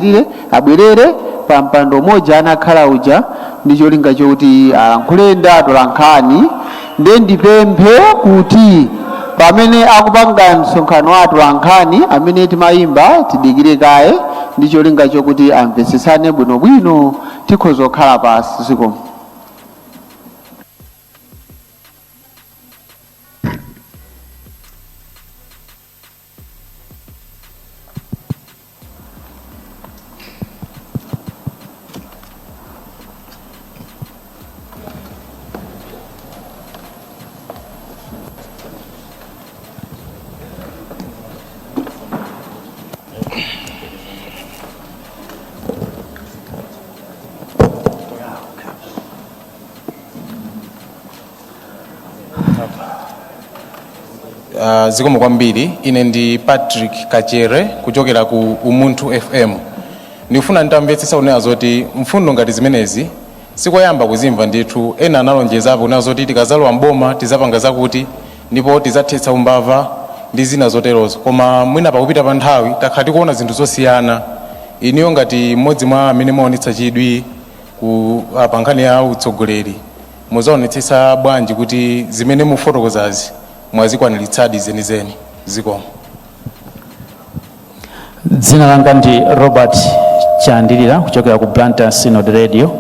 Lire abwerere pa mpando umodzi anakhala uja ndi cholinga chokuti alankhule ndi atolankhani. Nde ndipemphe kuti pamene akupanga msonkhano wa atolankhani, amene timayimba tidikire kaye ndi cholinga chokuti amvetsetsane bwinobwino. Tikhoza kukhala pasi. Zikomo. Zikomo kwambiri. Ine ndi Patrick Kachere kuchokera ku Umunthu FM. Ndikufuna nditamvetsetsa kunena zoti mfundo ngati zimenezi sikoyamba kuzimva ndithu. Ena analonjezapo kunena zoti tikazalowa mboma tizapanga zakuti ndipo tizathetsa umbava ndi zina zoterozo, koma mwina pakupita pa nthawi takhala tikuona zinthu zosiyana. Inuyo ngati mmodzi mwa amene mwaonetsa chidwi ku pa nkhani ya utsogoleri, muzaonetsetsa bwanji kuti zimene mufotokozazi mwazikwaniritsadi zenizeni? Zikomo. Dzina langa ndi Robert Chandilira kuchokera ku Blantyre Synod Radio.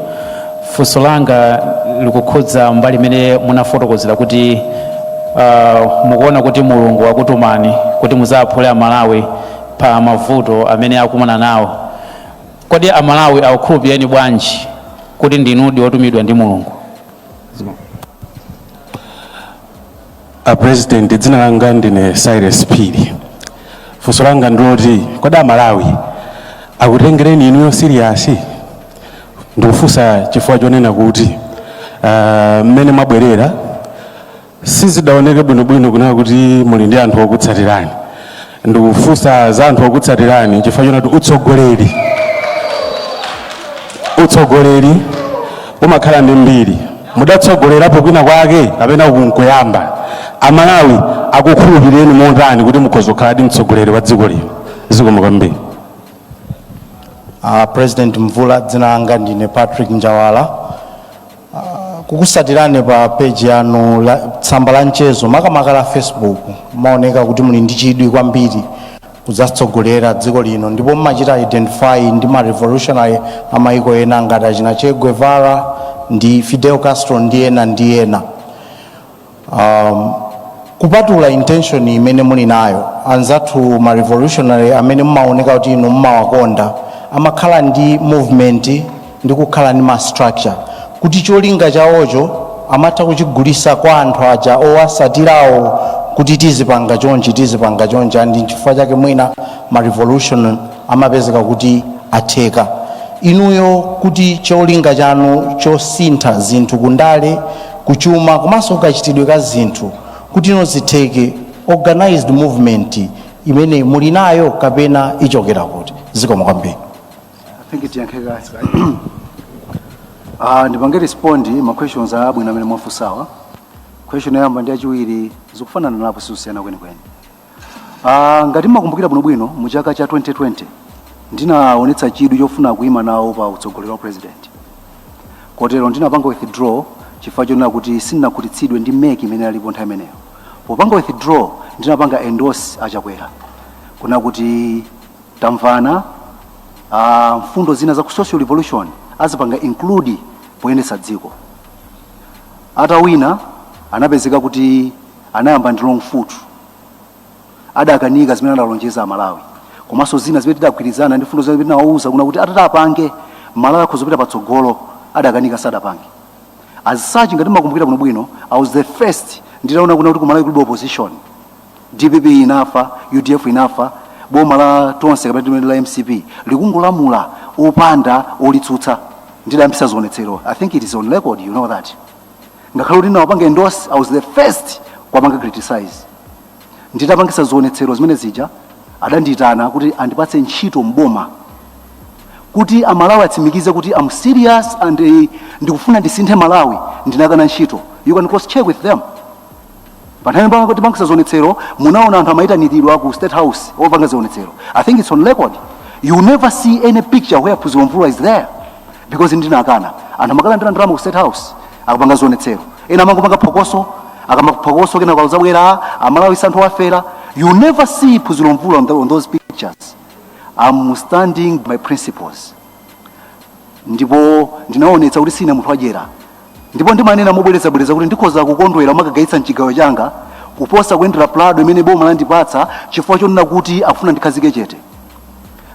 Funso langa likukhudza mbali imene munafotokozera kuti mukuona kuti Mulungu wakutumani kuti muzaphule Amalawi pa mavuto amene akumana nawo. Kodi Amalawi akukhulupireni bwanji kuti ndinudi wotumidwa ndi Mulungu? A President, dzina langa ndine Cyrus Phiri. Funso langa ndiloti, kodi Amalawi akutengereni inuyo serious? Ndikufunsa chifukwa chonena kuti mmene mwabwerera sizidaoneke bwinobwino kunena kuti muli ndi anthu okutsatirani. Ndikufunsa za anthu okutsatirani chifukwa chonena kuti utsogoleri umakhala ndi mbiri. Mudatsogolerapo kwina kwake kapena uku nkuyamba? Amalawi akukhulupireni motani kuti mukhoza kukhaladi mtsogoleri wa dziko lino? Zikomo kwambiri. President Mvula, dzina langa ndine Patrick Njawala. Kukusatirani pa page yanu la tsamba la mchezo, makamaka la Facebook, maoneka kuti muli ndi chidwi kwambiri kudzatsogolera dziko lino, ndipo mmachita identify ndi ma revolutionary amayiko ena ngati achina Che Guevara ndi Fidel Castro ndi ena ndi ena. Kupatula intention imene muli nayo, anzathu ma revolutionary amene mumaoneka kuti inu mumawakonda amakhala ndi movement ndi kukhala ndi ma structure kuti cholinga chawocho amatha kuchigulisa kwa anthu aja owasatirawo kuti tizipanga chonchi, tizipanga chonchi, and nchifukwa chake mwina ma revolution amapezeka kuti atheka. Inuyo kuti cholinga chanu chosintha zinthu kundale, kuchuma komanso kachitidwe ka zinthu kuti ino zitheke, organized movement imene muli nayo kapena ichokera kuti? Zikomo kwambiri. I think tiyankhe kaye. Ndipange respond ma questions abwino amene mwafunsawa. Question yoyamba ndi yachiwiri zikufanana napo, sizisiyana kwenikweni. Ngati mmakumbukira bwinobwino, mu chaka cha 2020 ndinaonetsa chidwi chofuna kuyima nawo pa utsogoleri wa president, kotero ndinapanga withdraw chifukwa chonena kuti sindinakhutitsidwe ndi MEC imene alipo nthawi imeneyo. Popanga withdraw, ndinapanga endorse Achakwera kuna kuti tamvana, mfundo zina za ku social revolution azipanga include poyendetsa dziko. Atawina, anapezeka kuti anayamba ndi wrong foot, adakanika zimene adalonjeza Amalawi komanso zina zimene tidagwirizana ndi mfundo zimene tinawauza kuna kuti atati apange, Malawi akhoza kupita patsogolo, adakanika, sadapange. As such, ngati makumbukira bwinobwino, I was the first nditaona kuna kuti ku Malawi kulibe opposition, DPP inafa, UDF inafa, boma la Tonse kapena limene la MCP likungolamula opanda olitsutsa, ndidayambisa zionetsero. I think it is on record, you know that. Ngakhale kuti ndinawapanga endorse, I was the first kuwapanga criticize. Nditapangisa zionetsero zimene zija, adandiyitana kuti andipatse ntchito mboma kuti Amalawi atsimikize kuti I'm serious and ndikufuna ndisinthe Malawi. Ndinakana ntchito. You can cross check with them. Pa nthawi imene tipangisa zionetsero, munaona anthu amayitanidwa ku State House opanga zionetsero. I think it's on record. You never see any picture where Phunziro Mvula is there because ndinakana. Anthu amakalandira ndalama ku State House akapanga zionetsero, ena amangopanga phokoso, akamaphokoso kena akazabwera Amalawi santhu afera. You never see Phunziro Mvula on those pictures. I'm standing by my principles, ndipo ndinaonetsa kuti sine munthu adyera, ndipo ndimanena mobwerezabwereza kuti ndikhoza kukondwera makagaitsa mchigawo changa kuposa kuyendera Prado imene boma landipatsa chifukwa chonena kuti akufuna ndikhazike chete.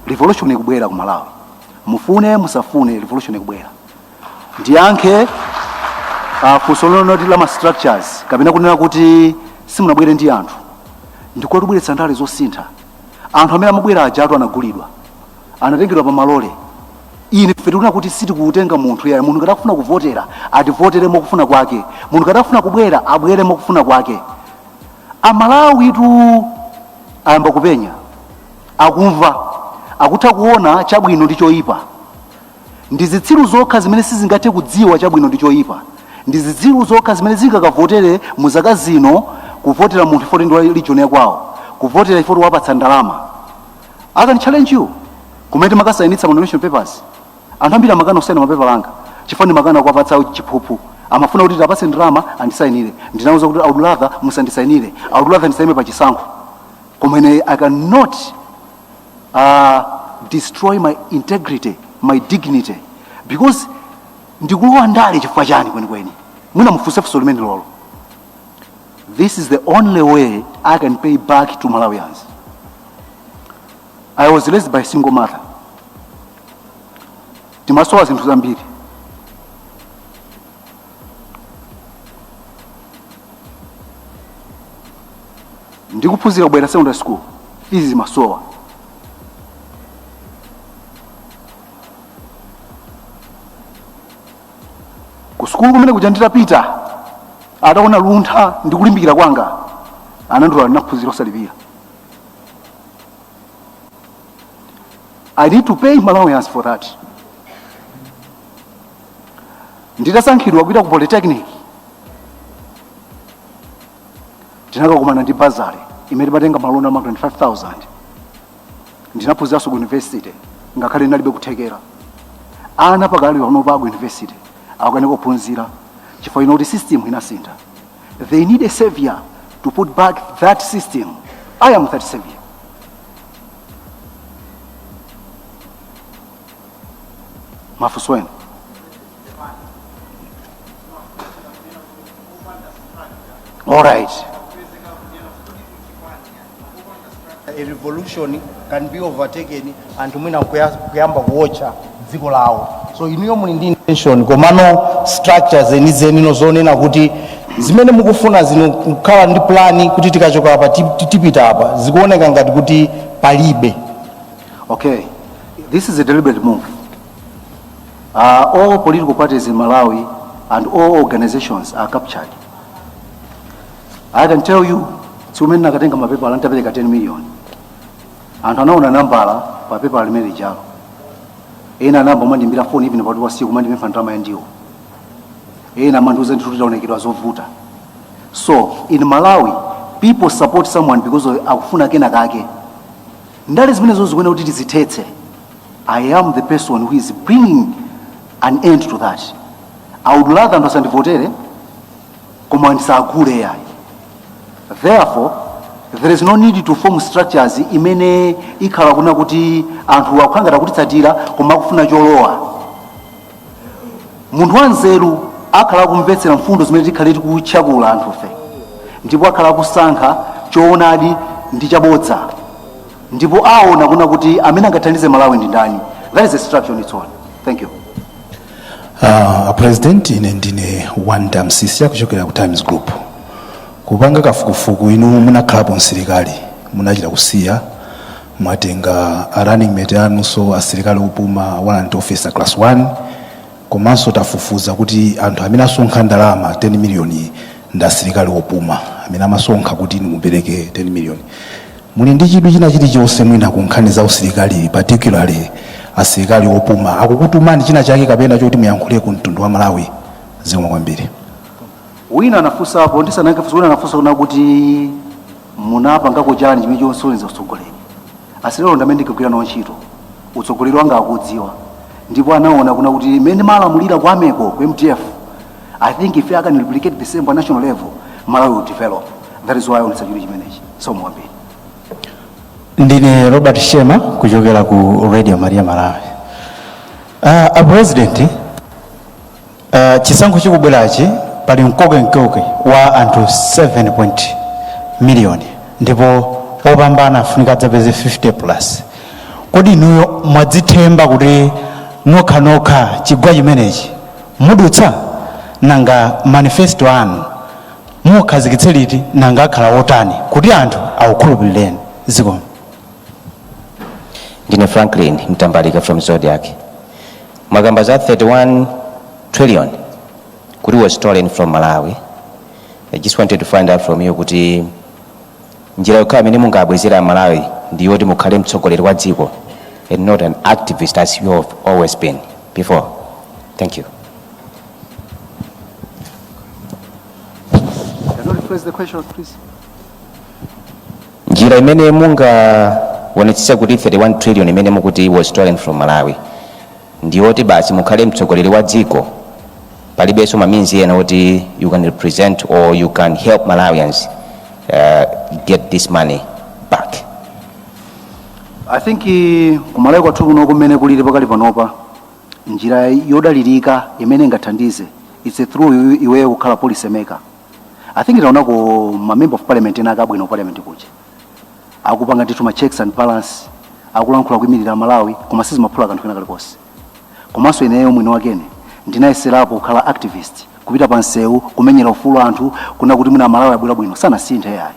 Revolution ikubwera ku Malawi, mufune musafune, revolution ikubwera. Ndiyankhe funso lonoti la ma structures kapena kunena kuti simunabwere ndi anthu, ndikotibweretsa ndale zosintha. Anthu amene amabwera ajatu anagulidwa, anatengedwa pa malole. Ine ife tikunena kuti sitikutenga munthu yayi. Munthu ngati akufuna kuvotera, ativotere mokufuna kwake. Munthu ngati akufuna kubwera, abwere mokufuna kwake. Amalawi tu ayamba kupenya, akumva, akutha kuona chabwino ndi choyipa. Ndi zitsiru zokha zimene sizingathe kudziwa chabwino ndi choyipa. Ndi zitsiru zokha zimene zingakavotere mu zaka zino, kuvotera munthu ifoti ndi wa region yakwawo, kuvotera ifoti wapatsa ndalama. I can challenge you, kumene timakasayinitsa ma nomination papers, anthu ambiri amakana kusaina mapepala anga chifukwa ndimakana kuwapatsa chiphuphu. Amafuna kuti tapatse ndalama andisayinire. Ndinawuza kuti I would rather musandisayinire, I would rather ndisayime pa chisankho, koma ine I cannot destroy my integrity, my dignity, because ndikulowa ndale chifukwa chani kwenikweni? Mwina mufunse funso limene lolo. This is the only way I can pay back to Malawians. I was raised by a single mother. Timasowa zinthu zambiri. Ndikuphunzira kubwera secondary school, fees zimasowa. Ku sukulu kumene kuja nditapita, ataona luntha ndi kulimbikira kwanga, anandilola ndinaphunzira osalipira. I need to pay Malawians for that. Nditasankhidwa kupita ku polytechnic, tinakakumana ndi bursary imene timatenga maloni ama 25,000. Ndinaphunziranso ku university ngakhale ndinalibe kuthekera. Ana pakali pano pa ku university akukanika kuphunzira chifukwa ino kuti system inasintha. They need a savior to put back that system. I am that savior. Mafunso ena? All right. A revolution can be overtaken, anthu mwina kuyamba kuwotcha dziko lawo. So inuyo muli ndi intention, komano structures zenizeni zonena kuti zimene mukufuna zino, kukhala ndi plan kuti tikachoka apa tipita apa, zikuoneka ngati kuti palibe. Okay, this is a deliberate move. All political parties in Malawi and all organizations are captured. I can tell you, tsiku nakatenga mapepala ntapereka 10 million. Anthu anaona nambala pa pepala limene lijalo. Ena anayamba kumandimbira phone even pakati pa usiku, kumandipempha ndalama ya ndiwo. Ena amandiuza ndithu titaonekedwa zovuta. So in Malawi, people support someone because of akufuna kena kake. Ndale zimenezo zikuyenera kuti tizithetse. I am the person who is bringing an end to that. I would rather anthu asandivotere koma ndisagule yayi. Therefore, there is no need to form structures imene ikhala kuna kuti anthu akukhangata kutitsatira koma akufuna cholowa. Munthu wanzeru akhala akumvetsera mfundo zimene tikhale tikutchakula anthufe, ndipo akhala akusankha choonadi ndi chabodza, ndipo aona kuna kuti amene angathandize Malawi ndi ndani. That is a structure on its own. Thank you. President, ine ndine Wanda Msisia kuchokera ku Times Group. Kupanga kafukufuku, inu munakhalapo msilikali, munachita kusiya, mwatenga a running mate anunso asilikali opuma, warrant officer class 1. Komanso tafufuza kuti anthu amene asonkha ndalama 10 million ndi asilikali opuma amene amasonkha kuti inu mupereke 10 million. Muli ndi chidwi china chilichonse mwina ku nkhani za usilikali, particularly asilikali opuma? Akukutumani china chake kapena choti muyankhule ku mtundu wa Malawi? Zikomo kwambiri. Wina anafunsapo, ndisanayankhe funso, wina anafunsa kuna kuti munapangako chani chimene chosonyeza utsogoleri. Asilikali ndamene ndikagwira nawo ntchito. Utsogoleri wanga akudziwa, ndipo anaona kuna kuti imene malamulira kwa AMECO, ku MDF, I think if I can replicate the same pa national level, Malawi will develop. That is why aonetsa chidwi chimenechi. So mwambiri. Ndine Robert Shema kuchokera ku Radio Maria Malawi. A President, chisankho chikubwerachi pali mkoke wa anthu 7 point million, ndipo opambana afunika adzapeze 50 plus. Kodi inuyo mwadzithemba kuti nokhanokha chigwa chimenechi mudutsa? Nanga manifesto anu mukhazikitse liti? Nanga akhala otani kuti anthu akukhulupirireni? Zikomo. Ndine Franklin Mtambalika from Zodiak. Mwakamba za 31 trillion kuti was stolen from Malawi. I just wanted to find out from you kuti njira yokha imene mungabwezera Malawi ndi yoti mukhale mtsogoleri wa dziko and not an activist as you have always been before. Thank you. Can you rephrase the question, please? Njira imene mungaonetsetse kuti 31 trillion imene mukuti was stolen from Malawi ndiyoti basi mukhale mtsogoleri wa dziko, palibenso ma means ena oti you can represent or you can help Malawians get this money back? I think kumalawi kwathu kuno kumene kulili pakali panopa, njira yodalirika imene ingathandize, it's through iweyo kukhala policy maker. I think itaonako ma member of parliament ena akabwino parliament kuja akupanga ndithu ma checks and balance, akulankhula kuyimirira Malawi, koma sizimaphula kanthu kena kalikonse. Komanso ineyo mwini wakene ndinayeserapo kukhala activist, kupita pa msewu kumenyera ufulu anthu kuna kuti mwina Malawi abwera bwino, sanasinthe yayi.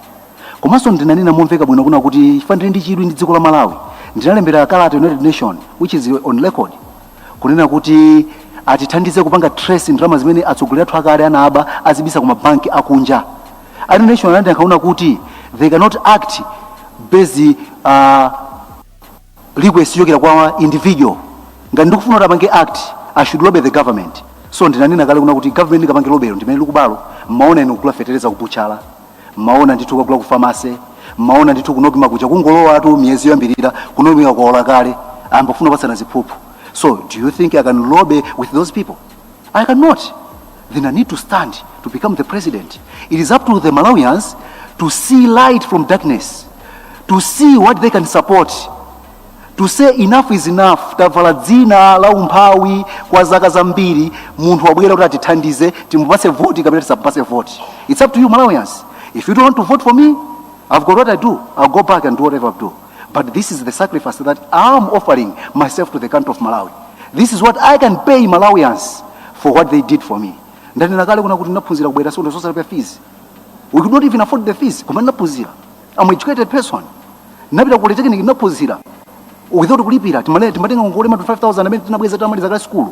Komanso ndinanena momveka bwino kuna kuti chifukwa ndili ndi chidwi ndi dziko la Malawi, ndinalembera kalata United Nation, which is on record, kunena kuti atithandize kupanga trace ndalama zimene atsogoleri athu akale anaba, azibisa ku mabanki akunja. United Nation anandiyankha kuti they cannot act based request yochokera kwa individual. Ngati ndikufuna kuti apange act, I should lobby the government. So ndinanena kale kuna kuti government ikapange lobby, ndimene likubalo mmaona inu kugula fetereza kubuchala, mmaona ndithu kugula ku pharmacy, mmaona ndithu kunokima kuja kungolowa atu miyezi yoyambirira kunokima kwaola kale, ambafuna kupatsana ziphuphu. So do you think I can lobby with those people? I cannot. Then I need to stand to become the president. It is up to the Malawians to see light from darkness, to see what they can support, to say enough is enough. Tavala dzina la umphawi kwa zaka zambiri. Munthu wabwera kuti atithandize, timupase voti kapena tisamupase voti, it's up to you Malawians. If you don't want to vote for me, I've got what I do. I'll go back and do whatever I do. But this is the sacrifice that I'm offering myself to the country of Malawi. This is what I can pay Malawians for what they did for me. Ndanena kale kuna kuti ndinaphunzira kubwera sondo zosalipira fees. We could not even afford the fees, koma ndinaphunzira. I'm educated person. Ndinapita ku polytechnic, ndinaphunzira without kulipira. Timatenga ngongole ma 5000 amene tinabweza tamaliza kale school.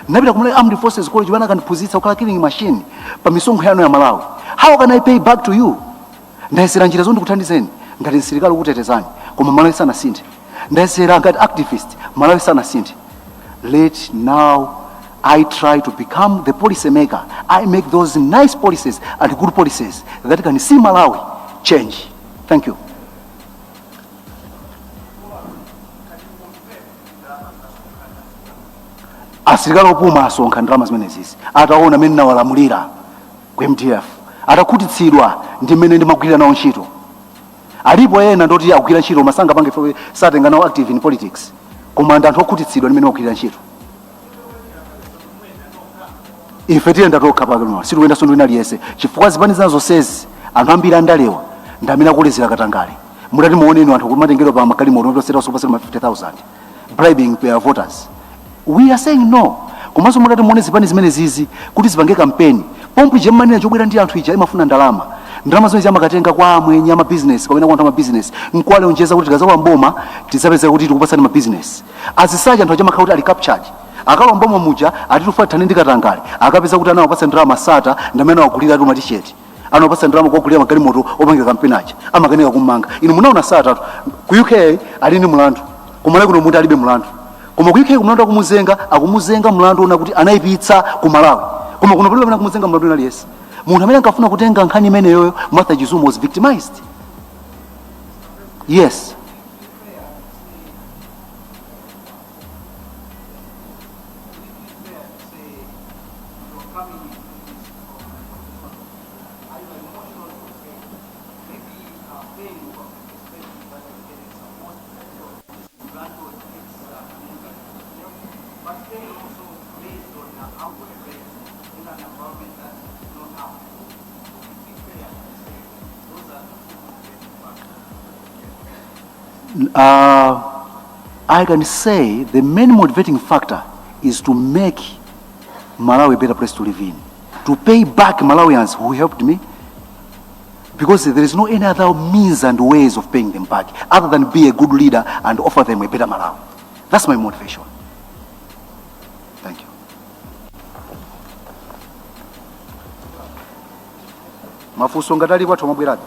Ndinapita ku Malawi Armed Forces College wana akandiphunzitsa kukhala killing machine pa misonkho yanu ya Malawi. How can I pay back to you? Ndayesera njira zondikuthandizeni ngati msilikali kukutetezani, koma Malawi sanasinthe. Ndayesera ngati activist, Malawi sanasinthe. Let now I try to become the policy maker. I make those nice policies and good policies that can see Malawi change. Thank you. Asilikali opuma asonkha ndalama zimenezi ataona mmene nawalamulira ku MDF, atakhutitsidwa ndi mmene ndimagwirira nawo ntchito. Alipo ena ndoti akugwira ntchito masanga pange satenga nawo active in politics, koma ndi anthu okhutitsidwa ndi mmene agwirira ntchito. Ife tiyenda tokha pano, sitikuyenda sondu ina aliyense, chifukwa zipani zina zonsezi anthu ambiri andalewa ndi amene akulezera katangale. Mutati muoneni anthu kumatengedwa pa magalimoto otosera osopasira ma 50,000, bribing their voters. We are saying no. Komanso mutati muone zipani zimene zizi kuti zipange kampeni, pompo ija mmanena chobwera ndi anthu ija imafuna ndalama. Ndalama zimene amakatenga kwa amwenye ama business kapena kwa anthu ama business, nkuwalonjeza kuti tikazalowa mboma tidzapeza kuti tikupasani ma business azisachi. Anthu aja amakhala kuti ali captured. Akalowa mboma muja ati tufa tithane ndi katangale, akapeza kuti anawapatsa ndalama sata ndi amene anawagulira atu ma T-shirt, anawapatsa ndalama kuwagulira magalimoto opangira kampeni aja, amakanika kummanga. Inu munaona satatu ku UK ali ndi mlandu, kumalawi kuno munthu alibe mlandu. Koma ku UK kumlandu akumuzenga, akumuzenga mlandu ona kuti anayipitsa ku Malawi, koma kuno palibe amene akumuzenga mlandu ina aliyense. Munthu amene ankafuna kutenga nkhani imeneyoyo, Martha Chizuma, was victimized. Yes. Coming in this organization? Are you emotionally okay? Maybe pain of expecting that you get support graduate it's but pain also based on how we were raised in an environment that is not ours. Would it be fair to say those are the two motivating factors? I can say the main motivating factor is to make Malawi a better place to live in, to pay back Malawians who helped me, because there is no any other means and ways of paying them back other than be a good leader and offer them a better Malawi. That's my motivation. Thank you. Mafunso ngati alipo athu amabweradi.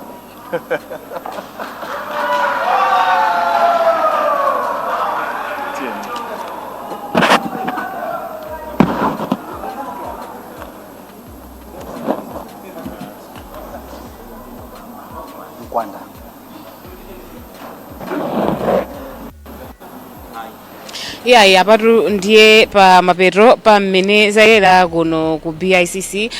Mkwanda. Iyayi, apatu ndiye pa mapeto pa mmene zayera kuno ku BICC.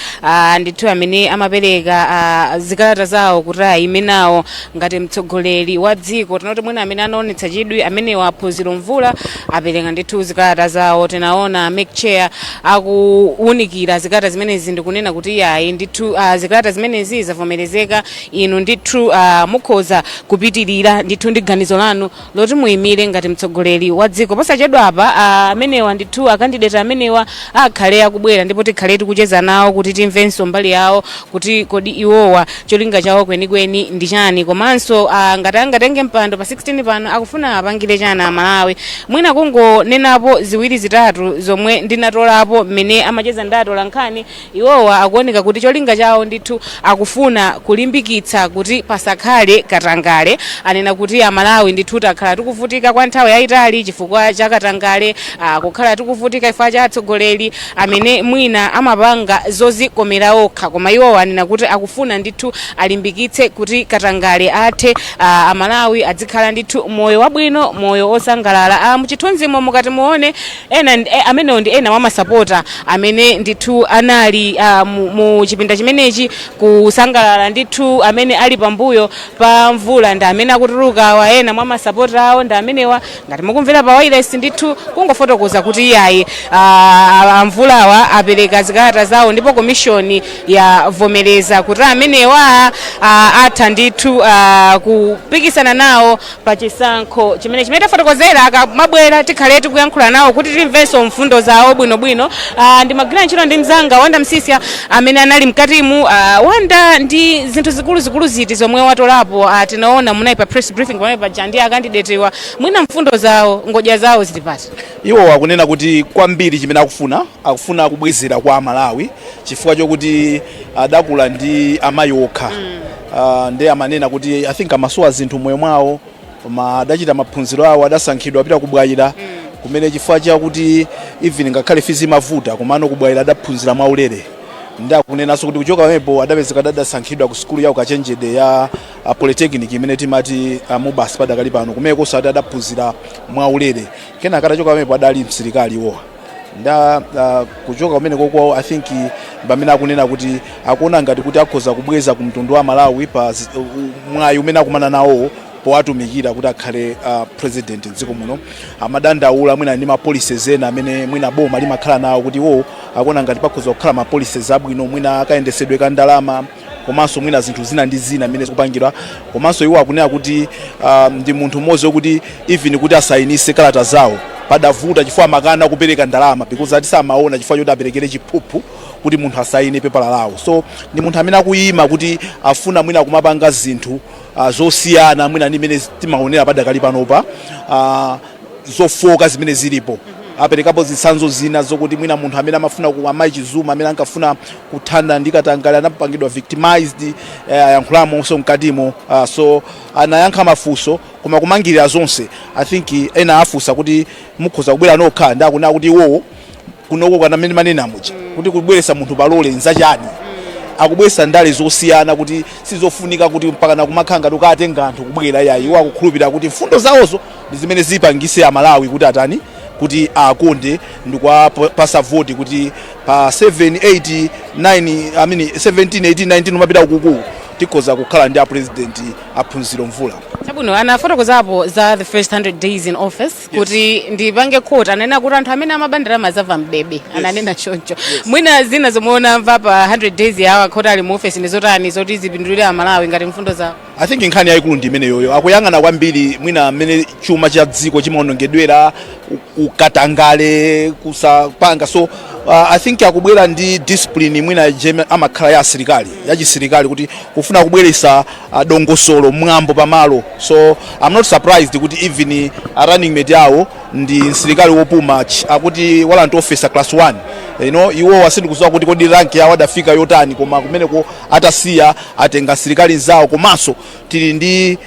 Ndithu amene amapereka zikalata zawo kuti ayime nawo ngati mtsogoleri wa dziko, tinoti mwina amene anaonetsa chidwi amene waphunziro Mvula apereka ndithu zikalata zawo. Tinaona MEC chair akuwunikira zikalata zimenezi ndikunena kuti iyayi ndithu, zikalata zimenezi zavomerezeka, inu ndithu mukhoza kupitirira ndithu ndi ganizo lanu loti muyimire ngati mtsogoleri wa dziko. Posachedwa apa amenewa ndithu akandidate amenewa akhale akubwera ndipo tikhale tikucheza nawo kuti timvenso mbali yawo kuti kodi iwowa cholinga chawo kwenikweni ndi chani, komanso ngati angatenge mpando pa 16 pano akufuna apangire chani Amalawi. Mwina kungonenapo ziwiri zitatu zomwe ndinatolapo mmene amacheza ndatola nkhani, iwowa akuoneka kuti cholinga chawo ndithu akufuna kulimbikitsa kuti pasakhale katangale. Anena kuti Amalawi ndithu takhala tikuvutika kwa nthawi yayitali chifukwa cha katangale, kukhala tikuvutika chifukwa cha atsogoleri amene mwina amapanga zozikomera okha, koma iwowa anena kuti akufuna ndithu alimbikitse kuti katangale athe, Amalawi adzikhala ndithu moyo wabwino, moyo osangalala. Muchithunzimo mukati muone ena amenewo ndi ena wamasapota amene ndithu anali mu chipinda chimenechi kusangalala ndithu. Amene ali pambuyo pa Mvula ndi amene akutuluka wa ena mwa masapota awo ndi amenewa. Ngati mukumvera pa wireless ndithu kungofotokoza kuti iyayi, Amvulawa apereka zikalata zawo ndipo komishoni yavomereza kuti amenewa atha ndithu kupikisana nawo pa chisankho chimene chimene tafotokozera. Akamabwera tikhale tikuyankhula nawo kuti timvenso mfundo zawo bwinobwino. Ndimagwira ntchito ndi mzanga Wanda Msisya amene anali mkatimu. Wanda, ndi zinthu zikuluzikulu ziti zomwe watolapo? Tinaona munayi pa press briefing pamene paja ndi akandidatewa, mwina mfundo zawo, ngodya zawo zili pati? Iwo akunena kuti kwambiri chimene akufuna, akufuna kubwezera kwa Amalawi chifukwa chokuti adakula ndi amayi okha. Ndiye amanena kuti I think amasowa zinthu moyo mwawo, koma adachita maphunziro awo, adasankhidwa apita ku Bwaila kumene chifukwa chakuti even ngakhale fees imavuta, komano ku Bwaila adaphunzira mwaulere. Ndi akunenanso kuti kuchoka pamenepo adapezeka adasankhidwa ku sukulu ya ukachenjede ya Polytechnic imene timati MUBAS padakali pano, kumeneko ati adaphunzira mwaulere. Kenaka atachoka pamenepo adali msilikali iwowa nda kuchoka kumene koko I think pamene akunena kuti akuona ngati kuti akhoza kubweza ku mtundu wa Malawi pa mwayi umene akumana nawo powatumikira kuti akhale president mdziko muno. Amadandaula mwina ndi ma policies ena amene mwina boma limakhala nawo, kuti iwo akuona ngati pakhoza kukhala ma policies abwino, mwina akayendesedwe ka ndalama komanso mwina zinthu zina ndi zina zimene zikupangidwa. Komanso iwo akunena kuti ndi munthu mmodzi wokuti even kuti asayinise kalata zawo padavuta chifukwa amakana kupereka ndalama, because ati samaona chifukwa choti aperekere chiphuphu kuti munthu asayine pepala lawo. So ndi munthu amene akuyima kuti afuna mwina kumapanga zinthu zosiyana mwina ndi imene timaonera padakali panopa, zofoka zimene zilipo. Aperekapo zitsanzo zina zokuti mwina munthu amene amafuna ku amayi Chizuma amene ankafuna kuthana ndi katangale anapangidwa victimized, ayankhulamonso mkatimo. So anayankha mafunso, koma kumangirira zonse I think ena afunsa kuti mukhoza kubwera nokha, ndi akunena kuti iwowo kunoko kana mmene manena muja kuti kubweretsa munthu palole nzachani, akubweretsa ndale zosiyana kuti sizofunika kuti mpaka nakumakhala ngati ukatenga anthu kubwera. Yayi, iwo akukhulupirira kuti mfundo zawozo ndi zimene zipangise Amalawi kuti atani. Kuti akonde ndikuwapasa voti kuti pa 7, 8, 9, I mean 17, 18, 19 umapita ukuku, tikhoza kukhala ndi a President Aphunziro Mvula. Chabwino, anafotokozapo za the first 100 days in office. Kuti ndipange quote, ananena kuti anthu amene amabandira mazava mbebe, ananena choncho. Mwina zina zomwe unamva pa 100 days yawo akhoti ali mu office ndi zotani zoti zipindulire Amalawi ngati mfundo zawo? I think nkhani yayikulu ndi imeneyoyo. Akuyang'ana kwambiri mwina mmene chuma cha dziko chimaonongedwera, ukatangale, kusapanga. So I think akubwera ndi discipline mwina jeme amakhala ya asilikali, yachisilikali, kuti kufuna kubweresa dongosolo, mwambo pamalo. So I'm not surprised kuti even a running mate awo ndi msilikali wopuma, akuti warrant officer class 1. Iwo asindikudziwa kuti kodi rank yawo adafika yotani, koma kumeneko atasiya atenga asilikali nzawo. Komanso tili ndi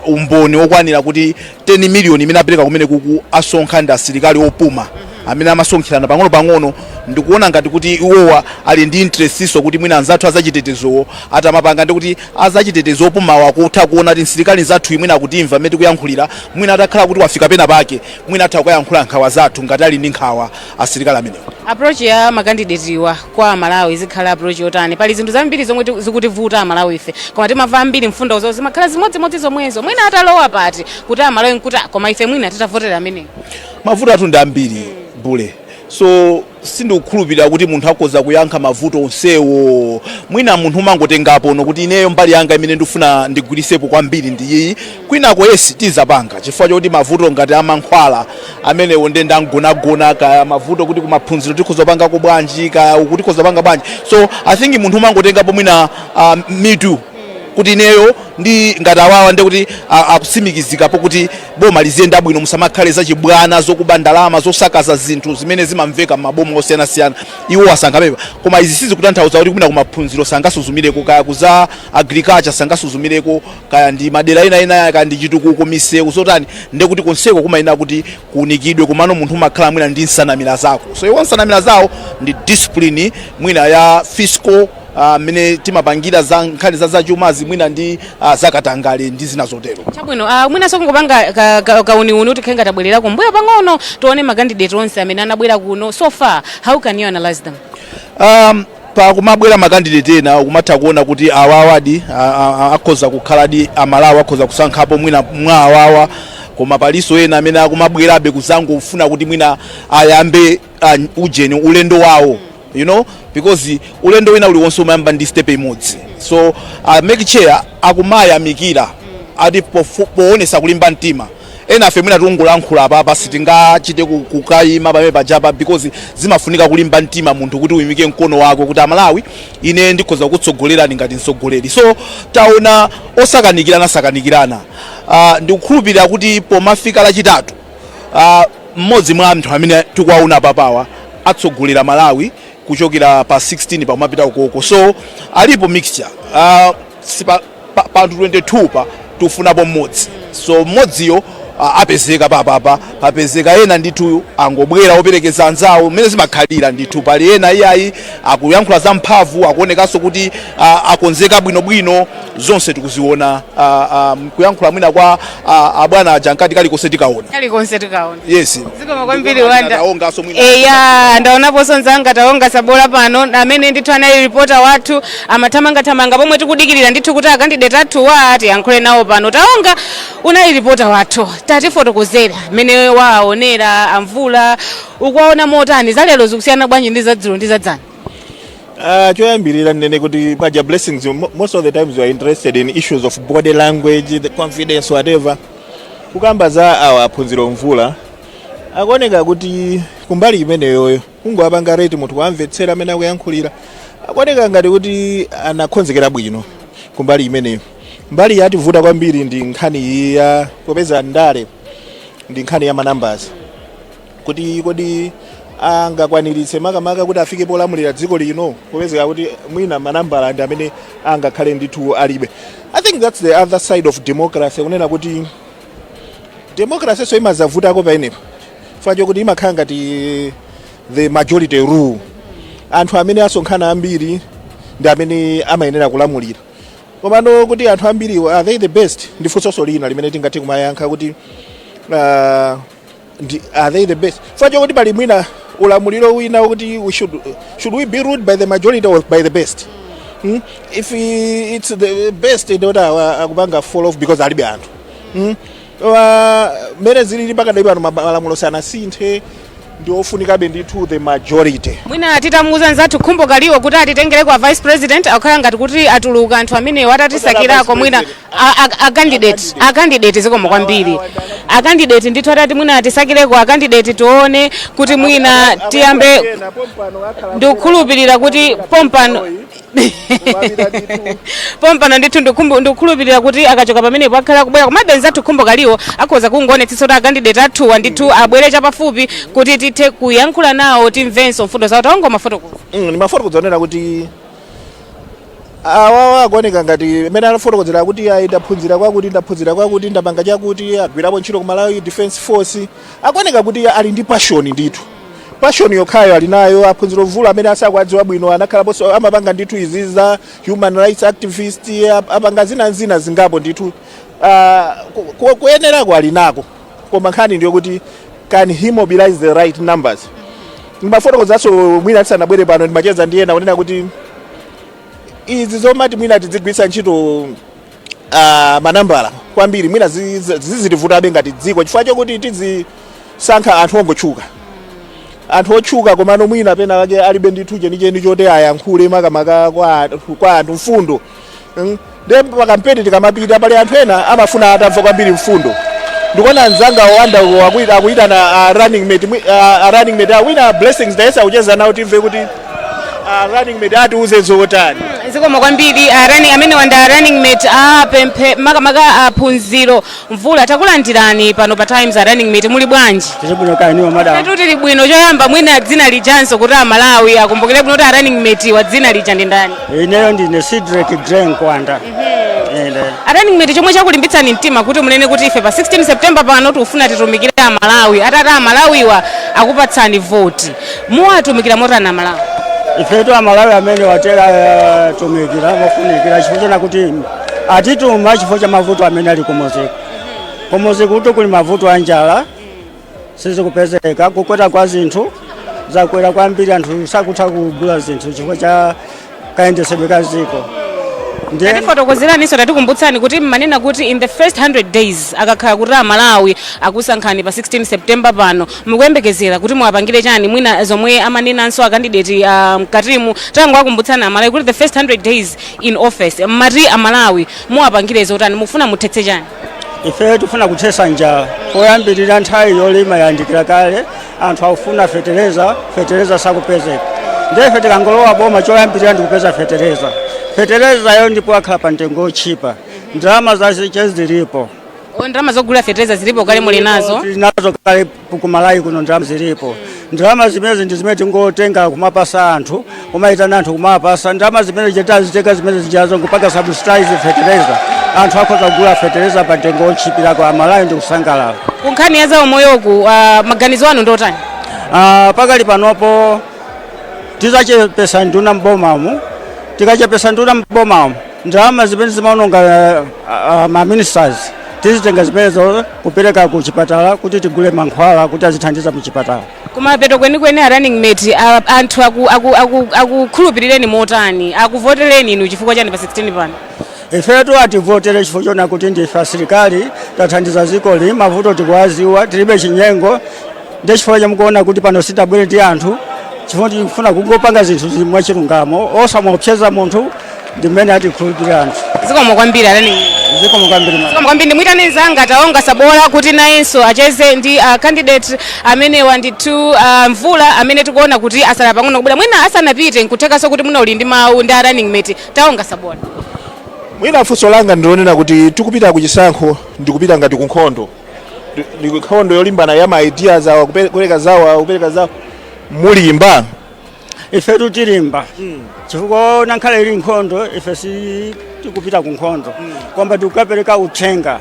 umboni wokwanira kuti 10 million imene apereka kumene kuku asonkha ndi asilikali opuma amene amasonkherana pang'ono-pang'ono. Ndikuona ngati kuti iwowa ali ndi interest iso kuti mwina anzathu azachitetezowo atamapanga, ndi kuti azachitetezo opumawa akutha kuona kuti msilikali nzathu mwina akutimva mmene tikuyankhulira, mwina atakhala kuti wafika pena pake, mwina atha kukayankhula nkhawa zathu ngati ali ndi nkhawa asilikali amenewo. Approach ya makandidatiwa kwa Amalawi izikhala approach yotani? Pali zinthu zambiri zomwe zikutivuta Amalawi ife, koma timamva ambiri mfundo zo zimakhala zimodzimodzi zomwezo. Mwina atalowa pati kuti Amalawi nkuti, "Ah, koma ife mwina titavotera amenewo"? Mavuto athu ndi ambiri bule, so sindikukhulupirira kuti munthu akhoza kuyankha mavuto onsewo. Mwina munthu umangotengapo no kuti ineyo mbali yanga imene ndifuna ndigwirisepo kwambiri ndi iyi, kwinako yes tizapanga, chifukwa chokuti mavuto ngati amankhwala amenewo nde ndangonagona, kaya mavuto kuti kumaphunziro tikhoza kupangako bwanji, kaya uku tikhoza kupanga bwanji. So I think munthu umangotengapo mwina mitu kuti ineyo ndi ngati awawa, ndi kuti akutsimikizikapo kuti boma liziyenda bwino, musamakhale zachibwana, zokuba ndalama, zosakaza zinthu zimene zimamveka m'maboma osiyanasiyana. Iwo asankhapepa, koma izi sizikutanthauza kuti mwina kumaphunziro sangasuzumireko, kaya kuza agriculture sangasuzumireko, kaya ndi madera ena ena, kaya ndi chitukuko, misewu, zotani, ndi kuti konseko kumayenera kuti kuunikidwe. Komano munthu umakhala mwina ndi nsanamira zako. So iwo nsanamira zawo ndi discipline mwina ya fiscal, mmene timapangira za nkhani za zachumazi, mwina ndi zakatangale ndi zina zotero. Chabwino, mwinanso kungopanga kauniuni kuti khenga tabwererako mbuyo pang'ono, tione makandidate onse amene anabwera kuno so far. How can you analyze them? Pakumabwera makandidate ena, ukumatha kuona kuti awawadi akhoza kukhaladi Amalawi akhoza kusankhapo mwina mwa awawa, koma palinso ena amene akumabwerabe kuzangofuna kuti mwina ayambe ujeni ulendo wawo, because ulendo wina uliwonse umayamba ndi step imodzi. So MEC chair akumayamikira ati poonesa kulimba mtima. Ena afe mwina tikungolankhula apapa, sitingachite kukayima pamene pajapa, because zimafunika kulimba mtima munthu kuti uyimike mkono wako kuti Amalawi, ine ndikhoza kutsogolerani ngati mtsogoleri. So taona osakanikirana sakanikirana. Ndikukhulupirira kuti pomafika Lachitatu, mmodzi mwa anthu amene tikuwaona papawa atsogolera Malawi kuchokera pa 16 pamapita ukoko. So alipo mixture, pa anthu 22 pa tikufunapo mmodzi, so mmodziyo apezeka papapa. Papezeka ena ndithu angobwera operekeza anzawo, mmene zimakhalira ndithu. Pali ena iyayi akuyankhula za mphamvu, akuonekanso kuti akonzeka bwinobwino. Zonse tikuziona, kuyankhula mwina kwa abwana aja nkati kalikonse tikaona. Kalikonse tikaona. Yes. Zikomo kwambiri, Wanda. Taonganso mwina. Eya, ndaonaponso nzanga Taonga Sabola pano amene ndithu anali reporter wathu, amathamangathamanga pomwe tikudikirira ndithu kuti akandidate athuwa tiyankhule nawo pano. Taonga, unali reporter wathu, tatifotokozera mmene waonera Amvula, ukuwaona motani? Zalero zikusiyana bwanji ndi zadzulo ndi zadzana? Choyambirira ndinene kuti paja Blessings, most of the times you are interested in issues of body language, the confidence, whatever. Kukamba za awa Aphunziro Mvula, akuoneka kuti kumbali imeneyoyo kungowapanga rate munthu wamvetsera amene akuyankhulira, akuoneka ngati kuti anakonzekera bwino kumbali imeneyo. Mbali yativuta kwambiri ndi nkhani iyi ya popeza ndale ndi nkhani ya manumbers, kuti kodi angakwaniritse makamaka kuti afike polamulira dziko lino, popezeka kuti mwina manambala ndi amene angakhale ndithu alibe. I think that's the other side of democracy, kunena kuti democracy so imazavutako paenepo chifukwa chokuti imakhala ngati the majority rule, anthu amene asonkhana ambiri ndi amene amayenera kulamulira. Komano kuti anthu ambiriwo, are they the best? Ndi funso lina limene tingathe kumayankha kuti Ndi are they the best? Chifukwa chokuti pali mwina ulamuliro wina wokuti we should we be ruled by the majority or by the best? If it's the best, ndoti akupanga fall off because alibe anthu. Mmene zilili pakadali pano, malamulo sanasinthe, ndi ofunikabe ndithu the majority. Mwina titamuuza nzathu Khumbo Kaliwo kuti atitengereko a vice president, akukhala ngati kuti atuluka anthu amenewo atatisakirako mwina a candidate. Zikomo kwambiri, a candidate. Ndithu atati mwina atisakireko a candidate, tione kuti mwina tiyambe. Ndikukhulupirira kuti pompano pompano ndithu ndikukhulupirira kuti akachoka pamenepo akhala kubwera. Komabe nzathu Khumbo Kaliwo akhoza kungoonetsetsa kuti a candidate athuwa ndithu abwere chapafupi kuti tithe kuyankhula nawo, timvenso mfundo zawo. Taongo mafotokoza. Ndimafotokoza onena kuti awawa akuoneka ngati imene anafotokozera kuti ayi, ndaphunzira kwakuti, ndaphunzira kwakuti, ndapanga chakuti, agwirapo ntchito ku Malawi Defense Force, akuoneka kuti ali ndi passion ndithu. Passion yokhayo ali nayo. Aphunziro Mvula amene asakuadziwa bwino, anakhalaponso amapanga ndithu izi za human rights activist, apanga zina zina zingapo ndithu. Kuyenerako ali nako, koma nkhani ndiyo kuti can he mobilize the right numbers? Ndimafotokozanso mwina tisanabwere pano, ndimacheza ndi ena kunena kuti izi zomati mwina tizigwiritsa ntchito manambala kwambiri, mwina zizitivutabe ngati dziko, chifukwa chokuti tizisankha anthu ongotchuka, anthu otchuka, komano mwina pena pake alibe ndithu chenicheni choti ayankhule makamaka kwa anthu mfundo. Nde pakampeni tikamapita, pali anthu ena amafuna atamva kwambiri mfundo. Ndikuona mzanga wanda akuyitana running mate, running mate wina Blessings Daisa, akucheza nawo, timve kuti running mate atiuze zotani. Zikomo kwambiri. Running amene wanda running mate apemphe makamaka Aphunziro Mvula, takulandirani pano pa Times. A running mate, muli bwanji? Tili bwino, kaya inuyo, madam? Tatu tili bwino. Choyamba mwina dzina lijanso kuti Amalawi akumbukire bwino kuti a running mate wa dzina lija ndi ndani? Ineyo ndine Cedric Gray Nkwanda. Ine. A running mate, chomwe chakulimbitsani mtima kuti munene kuti ife pa 16 September pano tikufuna titumikire Amalawi, atati Amalawiwa akupatsani voti, muwatumikira motani Amalawi? Ifetu Amalawi amene watera tumikira mofunikira, chifukwa chona kuti atituma chifukwa cha mavuto amene ali kumuziko. Kumuziko kuti kuli mavuto a njala, sizikupezeka, kukwera kwa zinthu, zakwera kwambiri, anthu sakutha kugula zinthu chifukwa cha kayendesedwe ka ziko. Ndiye Tatifotokozeraninso, tatikumbutsani kuti mmanena kuti in the first 100 days, akakhala kuti Amalawi akusankhani pa 16 September pano, mukuyembekezera kuti muwapangire chani? Mwina zomwe amanenanso a candidate mkatimu, tangowakumbutsani Amalawi kuti the first 100 days in office, mmati Amalawi muwapangire zotani? Mufuna muthetse chani? Ife tifuna kuthesa njala poyambirira. Nthawi yolima yayandikira kale, anthu akufuna fetereza, fetereza sakupezeka. Ndiye ife tikangolowa boma, choyambirira ndikupeza fetereza. Feterezayo ndipo akhala pa mtengo otchipa, ndalama zaziche zilipo. O, ndalama zogula fetereza zilipo kale, muli nazo? Tili nazo kale kumalawi kuno, ndalama zilipo. Ndalama zimene ndi zimene tingotenga kumapasa anthu, kumayitana anthu kumapasa ndalama zimene tazitenga zimene zijazo nkupanga subsidize fetereza, anthu akhoza kugula fetereza pa mtengo otchipirako, Amalawi ndi kusangalala. Ku nkhani ya zaumoyoku, maganizo anu ndotani? Pakali panopo tizachepesa nduna mbomamu. Tikachepesa nduna mbomamu, ndalama zimene zimaononga ma ministers tizitenga zimenezo kupereka ku chipatala kuti tigule mankhwala kuti azithandiza mu chipatala. Kumapeto kwenikweni, a running mate, anthu akukhulupirireni motani, akuvotereni inu chifukwa chani pa 16 pano? Ifetu ativotere chifukwa chona kuti ndife asilikali, tathandiza dzikoli, mavuto tikuwaziwa, tilibe chinyengo. Ndi chifukwa chamukuona kuti pano sitabwere ndi anthu, chifukwa tikufuna kungopanga zinthu mwachilungamo, osamopseza munthu, ndi mmene atikhulupirira anthu. Zikomo kwambiri, a running mate. Zikomo kwambiri, madam. Zikomo kwambiri. Ndimuyitane mzanga Taonga Sabola kuti nayenso acheze ndi candidate amenewa ndithu, Mvula, amene tikuona kuti asala pang'ono kubwera. Mwina asanapite, nkuthekanso kuti mwina uli ndi mawu ndi a running mate. Taonga Sabola. Mwina funso langa ndilonena kuti tikupita kuchisankho, ndikupita ngati kunkhondo, ndi nkhondo yolimbana ya ma ideas awa, kupereka zawo awa, kupereka zawo, mulimba? Ifetu tilimba, chifukwa nankhale ili nkhondo, ife si tikupita ku nkhondo, koma tikukapereka uthenga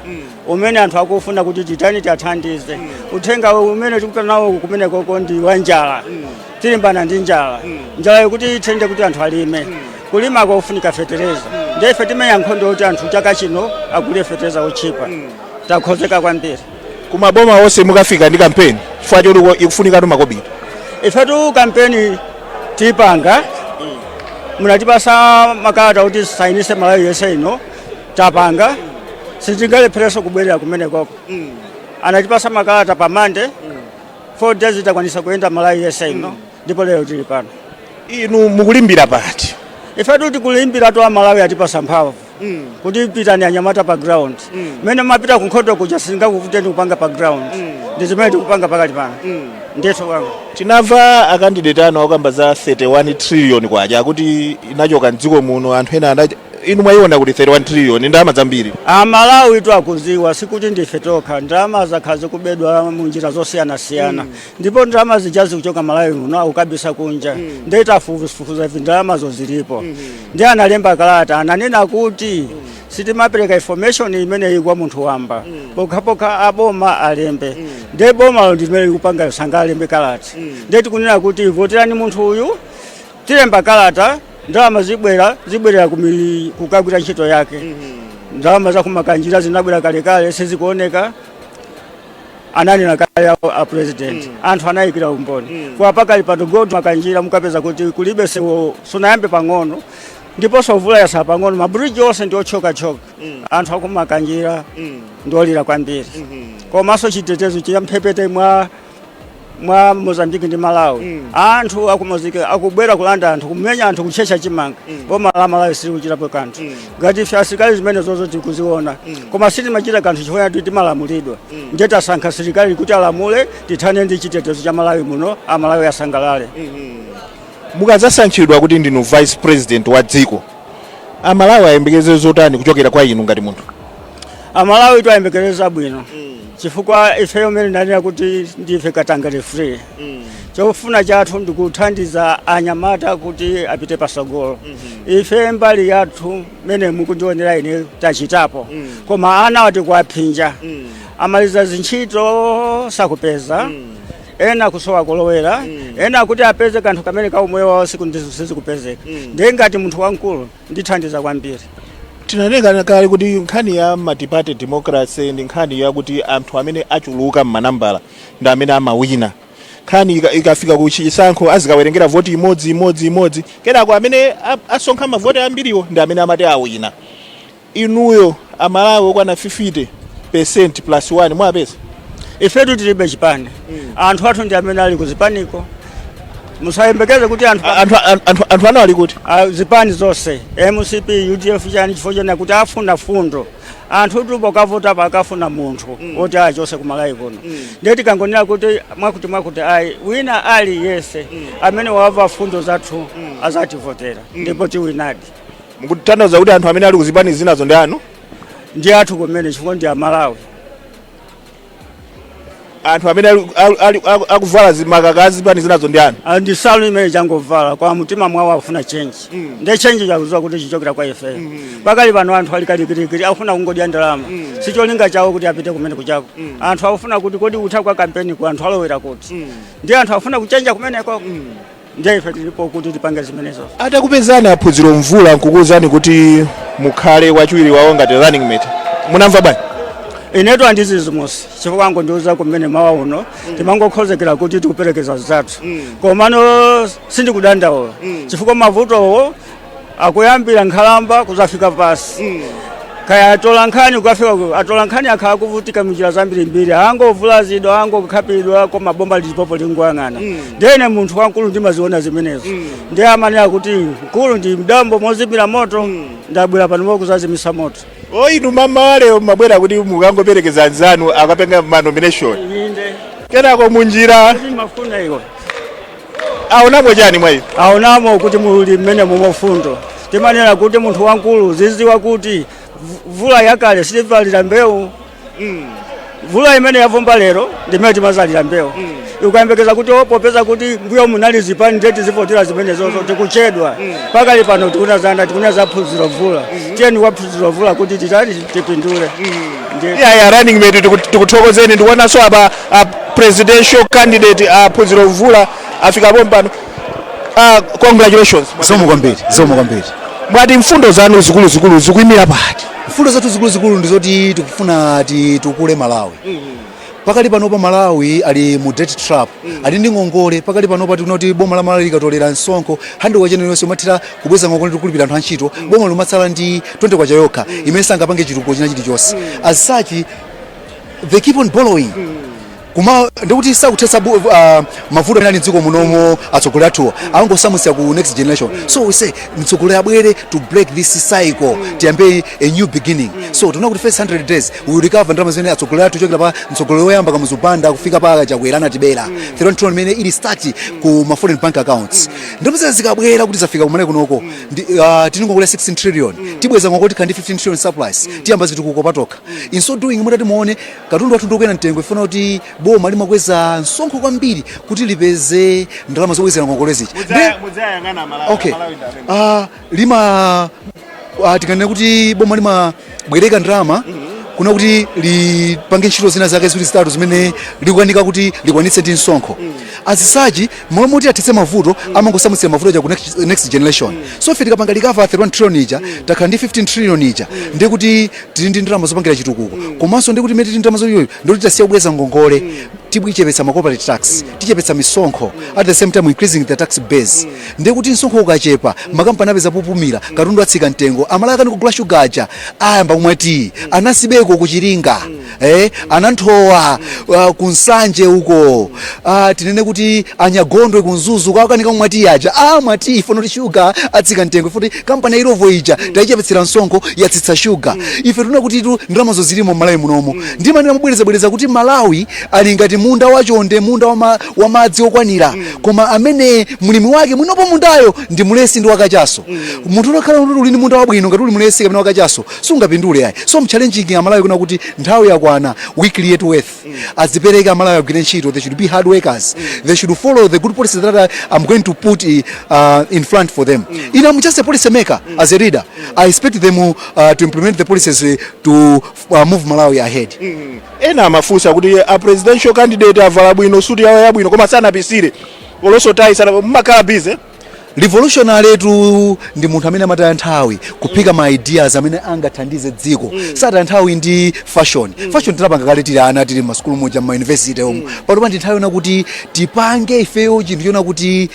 umene anthu akufuna kuti titani, tiathandize. Uthenga umene tikupita nawo kumenekoko ndi wa njala. Tilimbana ndi njala. Njala yokuti ithende kuti anthu alime, kulima kofunika fetereza. Ndiye ife timenya nkhondo yoti anthu chaka chino agule fetereza otchipa. Takhozeka kwambiri. Kumaboma onse mukafika ndi kampeni, chifukwa choti ikufunikatu makobiri. Ifetu kampeni tipanga. Munatipasa makalata kuti sainise Malawi yonse ino, tapanga, sitingalephereso kubwerera kumene koko. Anatipasa makalata pa Mande, 4 days takwanisa kuyenda Malawi yonse ino, ndipo lero tili pano. Inu mukulimbira pati? Ifetu tikulimbira tu Amalawi atipasa mphamvu kuti pitani anyamata pa ground, mmene mapita kunkhondo kuja singakuvuteni kupanga pa ground, ndi zimene tikupanga pakali pano ndithu kwangu. Tinamva a candidate anu akukamba za 31 trillion kwacha akuti inachoka mdziko muno. Anthu ena anati, inu mwayiona kuti 31 trillion ndalama zambiri? Amalawi tu akuziwa, sikuti ndife tokha. Ndalama zakhala zikubedwa mu njira zosiyanasiyana, ndipo ndalama zija zikuchoka Malawi muno akukabisa kunja. Ndiye tafufuza ivi, ndalamazo zilipo. Ndi analemba kalata, ananena kuti sitimapereka information imeneyi kwa munthu wamba pokhapokha aboma alembe. Ndiye bomalo ndi limene likupanga, sangalembe kalata. Ndiye tikunena kuti voterani munthu uyu, tilemba kalata, ndalama zibwera, zibwerera kukagwira ntchito yake. Ndalama za kumakanjira zinabwera kalekale, sizikuoneka. Ananena kale a president, anthu anayikira umboni. Kwa pakali pano go to Makanjira, mukapeza kuti kulibe sewo, sunayambe pang'ono, ndiponso mvula yasala pang'ono, mabridge onse ndi ochokachoka. Anthu akumakanjira ndiolira kwambiri. Komanso chitetezo cha mphepete mwa Mozambiki ndi Malawi, anthu akumozike akubwera kulanda anthu, kumenya anthu, kutchetcha chimanga. Boma la Malawi silikuchitapo kanthu. Ngati ife asilikali zimene zozo tikuziona, koma sitimachita kanthu chifukwa kuti timalamulidwa. Ndiye tasankha silikali kuti alamule, tithane ndi chitetezo cha Malawi muno, Amalawi asangalale. Mukadzasankhidwa kuti ndinu vice president wa dziko, Amalawi ayembekeze zotani kuchokera kwa inu ngati munthu? Amalawi twayembekereza bwino, chifukwa ifeyo mene ndanena kuti ndife katangale free. Chofuna chathu ndikuthandiza anyamata kuti apite pasogolo. Ife mbali yathu mene mukundionera ine tachitapo, koma ana ati kuwaphinja, amaliza zintchito sakupeza, ena kusowa kolowera, ena kuti apeze kanthu kamene ka umoyo wawo siku sizikupezeka. Ndiye ngati munthu wamkulu ndithandiza kwambiri. Tinanena kale kuti nkhani ya multi-party democracy ndi nkhani yakuti anthu amene achuluka m'manambala ndi amene amawina. Nkhani ikafika ku chisankho azikawerengera voti imodzi imodzi imodzi, kenako amene asonkha mavoti ambiriwo ndi amene amati awina. Inuyo Amalawi okwana 50% plus 1 mwapeza? Ifetu tilibe chipani. Anthu athu ndi amene ali kuzipaniko. Musayembekeze kuti anthu Anthu anu ali kuti? Ah, zipani zonse, MCP, UDF, chani, chifukwa chona kuti afuna fundo. Anthu tupo kavota pakafuna munthu woti achose kumalawi kuno. Ndiye tikangonena kuti mwakuti mwakuti, ayi, wina aliyense amene wamva fundo zathu azativotera, ndipo tiwinadi. Mukutanthauza kuti anthu amene ali kuzipani zinazo ndi anu? Ndi athu kumene, chifukwa ndi Amalawi. Anthu amene akuvala makaka azipani zinazo ndi anu? Ah, ndi salu imene changovala kwa mtima mwawo afuna change. Ndi change chakuziwa kuti chichokera kwa ife. Pakali pano anthu ali kalikirikiri, akufuna kungodya ndalama, sicholinga chawo kuti apite kumene kuchako. Anthu akufuna kuti kodi utha kwa kampeni ku anthu alowera kuti, ndi anthu afuna kuchenja kumeneko. Ndiye ife tilipo kuti tipange zimenezo. Atakupezani Aphunziro Mvula nkukuwuzani kuti mukhale wachiwiri wawo ngati running mate, munamva bwanji? Inetu andizizimusi, chifukwa angondiuza kumene mawa uno timangokhozekera kuti tikuperekeza zathu. Komano sindikudandaula, chifukwa mavutowo akuyambira nkhalamba kuzafika pasi, kaya atola nkhani kukafika atola nkhani akhala kuvutika munjira zambirimbiri, angovulazidwa, angokhapidwa, koma bomba lilipopo lingoyang'ana. Ndene munthu wamkulu ndimaziona zimenezo. Ndiye amanena kuti mkulu ndi mdambo mozimira moto. Ndabwera pano mokuzazimisa moto. O, inu mama lero mabwera kuti mukangoperekeza anzanu akapenga ma nomination? Inde. Kenako munjira mafuna iwo aonamo chani mwa inu? Aonamo kuti muli mmene mumofundo. Timanena kuti munthu wamkulu ziziwa kuti vula yakale sitivalira mbewu. Mvula imene yavumba lero ndimene timazalira mbewu. Ukayembekeza kuti popeza kuti mbuyo munali zipani ndeti zivotera zimenezozo, tikuchedwa. Pakali pano tikunazana tikuna za Phunziro Mvula. Tiyeni wa Phunziro Mvula kuti titali tipindule. Yeah, running mate, tikuthokozeni. Ndikuonanso apa a presidential candidate a Phunziro Mvula afika pompano. Congratulations. Zikomo kwambiri, zikomo kwambiri. Mwati mfundo zanu zikuluzikulu zikuyimira pati? Mfundo zathu zikuluzikulu ndizoti tikufuna titukule Malawi. Pakali panopa Malawi ali mu debt trap, ali ndi ngongole. Pakali panopa tikunoti boma la Malawi likatolera msonkho, 100 kwacha yonse umathira kubweza ngongole ndi kulipira anthu antchito. Boma limatsala ndi 20 kwacha yokha imene sangapange chitukuko china chilichonse. As such, they keep on borrowing, kuma ndikuti sakuthetsa mavuto amene ali mdziko munomo. Atsogoleri athuwa angosamutsira ku next generation. So we say mtsogoleri abwere to break this cycle, tiyambe a new beginning. So tinaona kuti first 100 days we will recover ndalama zimene atsogoleri athu, kuchokera pa mtsogoleri woyamba Kamuzu Banda kufika pa Chakwera, anatibera 31 trillion imene ili stuck ku ma foreign bank accounts. Ndalama zimene zikabwera kuti zafika kumene kunoko, tili ngongole 16 trillion, tibweza ngongole, tikhala ndi 15 trillion surplus, tiyamba zitukuko patokha. In so doing, mutati muone, katundu wathu ndikukwera mtengo, ifuna kuti boma limakweza msonkho kwambiri kuti lipeze ndalama zobwezera ngongole zija. Mudzayang'ana Malawi. Okay, lima tikanena kuti boma limabwereka ndalama kuna kuti lipange ntchito zina zake ziwiri zitatu zimene likukanika kuti likwanitse ndi msonkho. As such, momwe moti athetse mavuto, amangosamutsira mavuto aja ku next generation. So ife tikapanga recover 31 trillion ija, takhala ndi 15 trillion ija, ndiye kuti tili ndi ndalama zopangira chitukuko. Komanso ndiye kuti imene tili ndi ndalama zoyoyo, ndikuti tasiya kubweza ngongole, tichepetsa ma corporate tax, tichepetsa misonkho, at the same time increasing the tax base. Ndiye kuti msonkho ukachepa, makampani apeza popumira, katundu atsika mtengo, Amalawi akani kugula shuga aja ayamba kumwa tii. Anasibeko kuchiringa, ananthowa kunsanje uko, tinene kuti anyagondwe kuMzuzu kwakanika kumwa tii aja amwa tii ifuna kuti shuga atsika mtengo, ifuna kuti kampani ya Illovo ija tayichepetsera msonkho, yatsitsa shuga. Ife tuna kuti tu ndalamazo zilimo m'Malawi munomo. Ndimanena mobwerezabwereza kuti Malawi ali ngati munda wachonde, munda wa madzi okwanira, koma amene mlimi wake mwinopo mundayo ndi mulesi ndi wakachaso. Munthu unakhala kuti uli ndi munda wabwino, ngati uli mulesi kapena wakachaso, sungapindule ayi. So I'm challenging Amalawi kuna kuti nthawi yakwana, we create wealth. Azipereke, Amalawi agwire ntchito. They should be hard workers. They should follow the good policies that I'm going to put in front for them. Ine, I'm just a policy maker. As a leader, I expect them to implement the policies to move Malawi ahead. Ena amafunsa kuti a presidential candidate avala bwino, suti yawo yabwino, koma sanapisire olonso tayi sana. Mmakhala busy? Revolutionary tu ndi munthu amene amataya nthawi kuphika ma ideas amene angathandize dziko. Sataya nthawi ndi fashion. Fashion tinapanga kale tili ana, tili masukulu muja, ma university omwe. Panopa ndi nthawi yona kuti tipange ifeyo chinthu chona kuti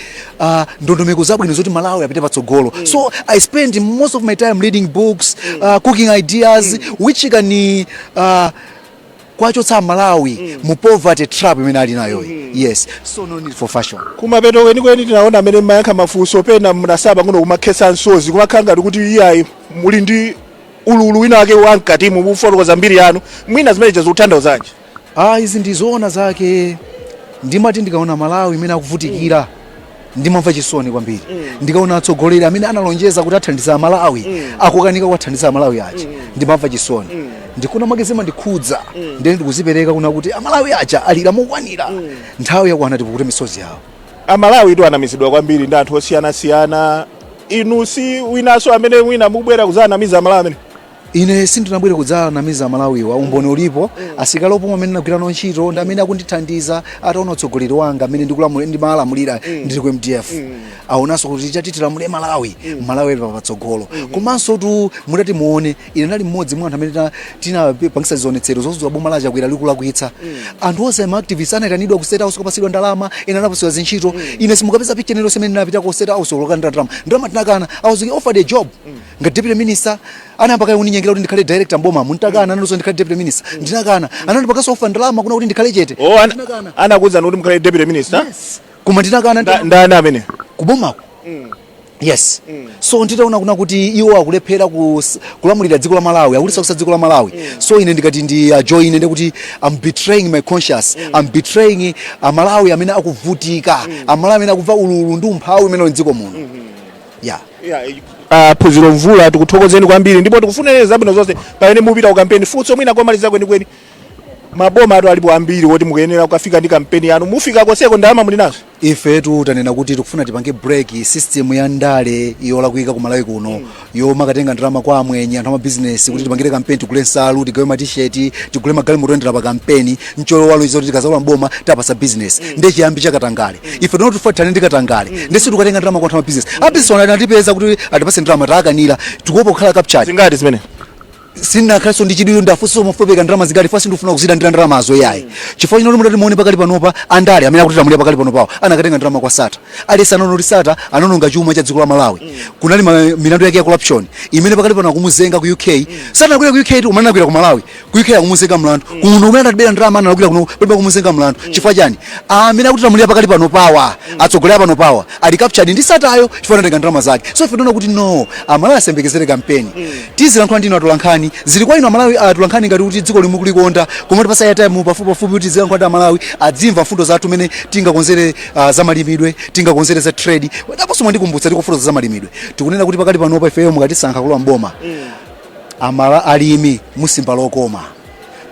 ndondomeko zabwino zoti Malawi apite patsogolo. So I spend most of my time reading books, cooking ideas which can kwachotsa Malawi mu poverty trap imene ali nayoyi. Yes, so no need for fashion. Kumapeto kwenikweni tinaona amene mmayankha mafunso, pena mnasaba kuno kumakhetsa msozi, kumakhala ngati kuti iyayi, muli ndi ululu wina wake wamkatimu, mufotokoza mbiri yanu. Mwina zimene zikutanthauzanji? Ah, izi ndi zoona zake. Ndimati ndikaona Malawi imene akuvutikira, ndimamva chisoni kwambiri. Ndikaona atsogoleri amene analonjeza kuti athandiza Malawi akukanika kuwathandiza Amalawi aja, ndimamva chisoni. Ndikuna mwake zimandikhudza. Ndiye ndikuzipereka kuna kuti Amalawi aja alira mokwanira, nthawi yakwana tipukute misozi yawo. Amalawi tu anamizidwa kwambiri ndi anthu osiyanasiyana. Inu si winanso amene mwina mubwera kudzanamiza Amalawi amene? Ine sindinabwere kudzanamiza Malawiwa. Umboni ulipo. Asilikali opuma amene ndinagwira nawo ntchito ndi amene akundithandiza. Ataona utsogoleri wanga amene ndimalamulira ndili ku MDF, aonanso kuti chati tilamule Malawi, Malawi ali patsogolo. Komanso tu mutati muone, ine ndali mmodzi mwa anthu amene tinapangisa zionetsero zozula boma la Chakwera likulakwitsa. Anthu onse ma activists anayitanidwa ku State House kupasidwa ndalama, ena anapasidwa zintchito. Ine simukapeza picture iliyonse imene ndinapita ku State House kukalandira ndalama. Ndalama tinakana. I was offered a job ngati deputy minister. Anayamba kaye kundinyengera kuti ndikhale director mboma, muntakana. Anandiuza ndikhale deputy minister, ndinakana. Anandipakaso offer ndalama kuna kuti ndikhale chete. Oh, anakuwuzani kuti mukhale deputy minister? Yes, koma ndinakana. Ndani amene? Kubomako, yes. So nditaona kuna kuti iwo akulephera kulamulira dziko la Malawi, akulisakusa dziko la Malawi, so ine ndikati ndi join, ndi kuti I'm betraying my conscience. I'm betraying Amalawi amene akuvutika, Amalawi amene akumva ululu ndi umphawi umene uli mdziko muno, yeah. Yeah, Phunziro Mvula, tikuthokozeni kwambiri ndipo tikufunireni zabwino zonse pamene mupita ku kampeni. Funso mwina komaliza kwenikweni, maboma atu alipo ambiri woti mukuyenera kukafika ndi kampeni yanu. Mufika konseko? Ndalama muli nazo? Ifetu tanena kuti tikufuna tipange break system ya ndale yolakwika ku Malawi kuno, yomakatenga ndalama kwa amwenye, anthu amabizinesi, kuti tipangire kampeni, tigule nsalu, tigawe matisheti, tigule magalimoto oyendera pa kampeni, ncholowa kuti tikazalowa mboma tapasa business. Ndiye chiyambi cha katangale. Ife tinono tifuna tithane ndi katangale. Ndiye situkatenga ndalama kwa anthu amabizinesi. Abizinesi ona anatipeza kuti atipase ndalama, takanira, tikuopa kukhala captured. Zingati zimene? Sindinakhalenso ndi chidwi ndafunso mofopeka ndalama zingati, fasi ndifuna kuzilandira ndalamazo yayi, chifukwa chino mutati muone pakali panopa, andale amene akutilamulira pakali pano pawo anakatenga ndalama kwa Sata. Aliyense anaona kuti Sata anononga chuma cha dziko la Malawi. Kunali milandu yake ya corruption imene pakali pano akumuzenga ku UK. Sata anakwira ku UK tu, umene anakwira ku Malawi, ku UK akumuzenga mlandu. Kuno umene anatibera ndalama analakwira kuno, palibe akumuzenga mlandu. Chifukwa chani? Amene akutilamulira pakali pano pawa, atsogoleri pano pawa, ali captured ndi Satayo chifukwa anatenga ndalama zake. So ife tiona kuti no, Amalawi asembekezere kampeni, tizilankhula ndinu atolankhani. Zili kwa inu Amalawi atolankhani, ngati kuti dziko limu kulikonda, koma tipasa ya time pafupi kuti tizilankhula ndi Amalawi, adzimva mfundo zathu mene tingakonzere za malimidwe, tingakonzere za trade. Aponso mwandikumbutsa, tikufutoza za malimidwe. Tikunena kuti pakali panopa ifeyo mukatisankha kulowa mboma, amala alimi musimba lokoma.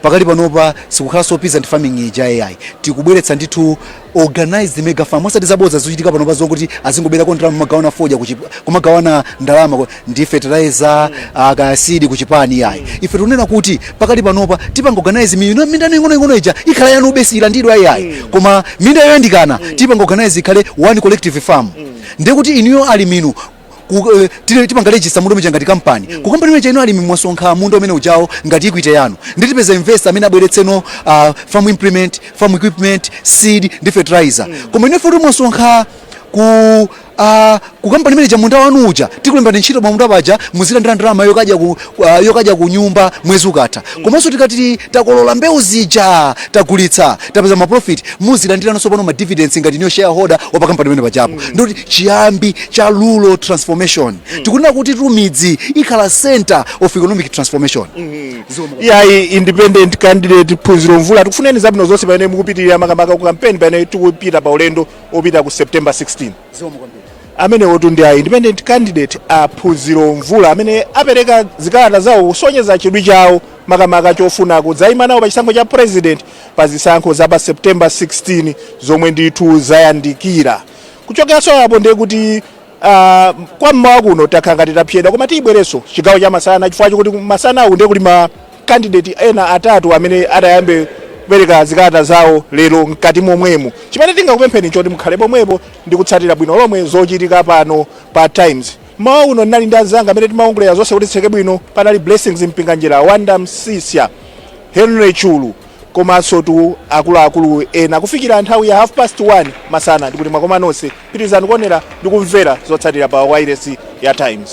Pakali panopa sikukhalanso peasant farming ija AI, tikubweretsa ndithu organized mega farm, osati zabodza zochitika panopa zokuti azingobera ndalama, kumagawana fodya kumagawana ndalama ndi fertilizer, kaya seed kuchipani yayi. Ife tikunena kuti pakali panopa tipanga organize minda ing'onoing'ono ija ikhala yanu besi, ilandidwa AI, koma minda yoyandikana tipanga organize ikhale one collective farm. Ndiye kuti inuyo aliminu tipanga register munda umene ngati kampani. Ku kampani imene inu alimi mwasonkha munda umene ujawo ngati equity yanu, ndi tipeza investor amene abweretseno farm implement, farm equipment, seed ndi fertilizer. Koma ine futi mwasonkha ku kampani imene munda wanu uja, tikulembani ntchito pa munda paja, muzilandira ndalama yokadya ku nyumba mwezi ukatha. Komanso tikati takolola mbewu zija, tagulitsa, tapeza ma profit, muzilandiranso pano ma dividends ngati niyo shareholder wa pa kampani imene pajapo. Ndikuti chiyambi cha rural transformation. Tikunena kuti tumidzi ikhala center of economic transformation. Yayi, independent candidate Phunziro Mvula, tikufuneni zabwino zonse pamene mukupitirira, makamaka ku campaign, pamene tikupita pa ulendo opita ku September 16. Amenewotu ndi a independent candidate a Phunziro Mvula amene apereka zikalata zawo kusonyeza chidwi chawo, makamaka chofuna kudzayima nawo pa chisankho cha president pa zisankho za pa September 16 zomwe ndithu zayandikira. Kuchokeranso apo ndiye kuti kwa mmawa kuno takhala ngati tapyedwa, koma tiyibwerenso chigawo cha masana, chifukwa chokuti masana awu ndiye kuli ma candidate ena atatu amene atayambe kupereka zikalata zawo lero mkati momwemo. Chimene tingakupempheni choti mukhale pomwepo ndi kutsatira bwino lomwe zochitika pano pa Times. Mmawa uno ndinali ndi anzanga amene timaongolera zonse kuti zitseke bwino. Panali Blessings Mpinganjira, Wanda Msisya, Henry Chulu komanso tu akuluakulu ena. Kufikira nthawi ya 1:30 masana, ndikuti mwakoma nonse. Pitirizani kuonera ndi kumvera zotsatira pa wailesi ya Times.